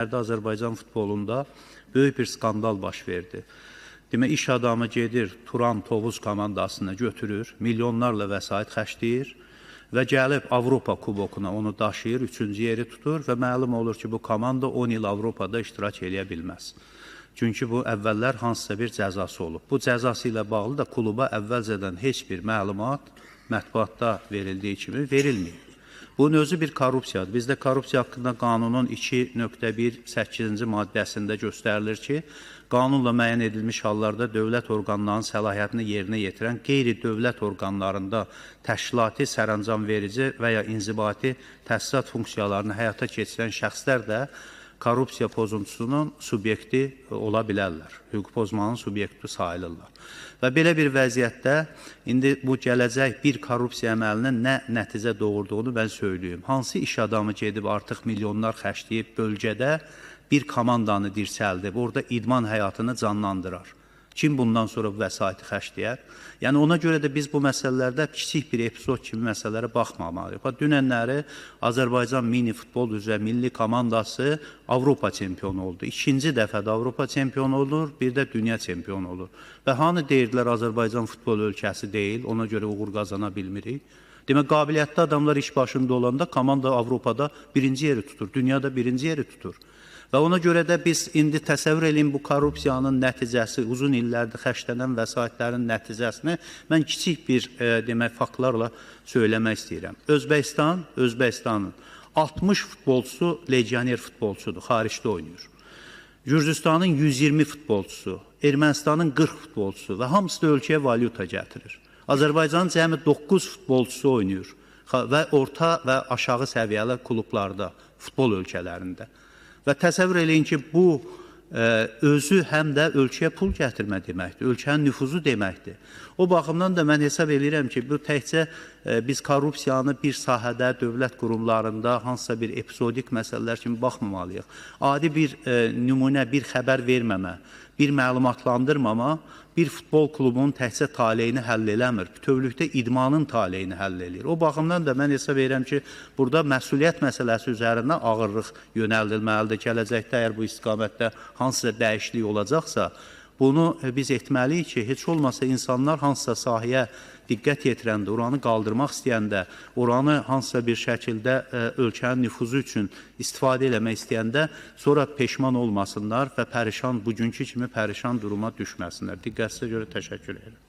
Azərbaycan futbolunda böyük bir skandal baş verdi. Demək, iş adamı gedir, Turan Tovuz komandasını götürür, milyonlarla vəsait xərcləyir və gəlib Avropa kubokuna onu daşıyır, üçüncü yeri tutur və məlum olur ki, bu komanda 10 il Avropada iştirak eləyə bilməz. Çünki bu əvvəllər hansısa bir cəzası olub. Bu cəzası ilə bağlı da kluba əvvəlcədən heç bir məlumat mətbuatda verildiyi kimi verilməyib. Bunun özü bir korrupsiyadır. Bizdə korrupsiya haqqında qanunun 2.1 8-ci maddəsində göstərilir ki, qanunla müəyyən edilmiş hallarda dövlət orqanlarının səlahiyyətini yerinə yetirən qeyri-dövlət orqanlarında təşkilati, sərəncam verici və ya inzibati təsisat funksiyalarını həyata keçirən şəxslər də korrupsiya pozuntusunun subyekti ola bilərlər. Hüquq pozmanın subyekti sayılırlar. Və belə bir vəziyyətdə indi bu gələcək bir korrupsiya əməlinin nə nəticə doğurduğunu mən söyləyim. Hansı iş adamı gedib artıq milyonlar xərcləyib bölgədə bir komandanı dirçəldib, orada idman həyatını canlandırar? Kim bundan sonra bu vəsaiti xərcləyər? Yəni ona görə də biz bu məsələlərdə kiçik bir epizod kimi məsələlərə baxmamalıyıq. Bax, dünənləri Azərbaycan mini futbol üzrə milli komandası Avropa çempionu oldu. İkinci dəfə də Avropa çempionu olur, bir də dünya çempionu olur. Və hanı deyirdilər Azərbaycan futbol ölkəsi deyil, ona görə uğur qazana bilmirik. Demək, qabiliyyətli adamlar iş başında olanda komanda Avropada birinci yeri tutur, dünyada birinci yeri tutur. Və ona görə də biz indi təsəvvür eləyin bu korrupsiyanın nəticəsi, uzun illərdir xərclənən vəsaitlərin nəticəsini mən kiçik bir demək faktlarla söyləmək istəyirəm. Özbəkistanın 60 futbolçusu legioner futbolçudur, xaricdə oynayır. Gürcüstanın 120 futbolçusu, Ermənistanın 40 futbolçusu və hamısı da ölkəyə valyuta gətirir. Azərbaycanın cəmi 9 futbolçusu oynayır və orta və aşağı səviyyəli klublarda, futbol ölkələrində. Və təsəvvür eləyin ki, bu özü həm də ölkəyə pul gətirmə deməkdir, ölkənin nüfuzu deməkdir. O baxımdan da mən hesab eləyirəm ki, bu təkcə biz korrupsiyanı bir sahədə, dövlət qurumlarında hansısa bir epizodik məsələlər kimi baxmamalıyıq. Adi bir nümunə, bir xəbər verməmə, bir məlumatlandırmama bir futbol klubunun təkcə taleyini həll eləmir, bütövlükdə idmanın taleyini həll eləyir. O baxımdan da mən hesab edirəm ki, burada məsuliyyət məsələsi üzərində ağırlıq yönəldilməlidir. Gələcəkdə əgər bu istiqamətdə hansısa dəyişiklik olacaqsa, bunu biz etməliyik ki, heç olmasa insanlar hansısa sahəyə diqqət yetirəndə, oranı qaldırmaq istəyəndə, oranı hansısa bir şəkildə ölkənin nüfuzu üçün istifadə eləmək istəyəndə sonra peşman olmasınlar və pərişan, bugünkü kimi pərişan duruma düşməsinlər. Diqqətinizə görə təşəkkür edirəm.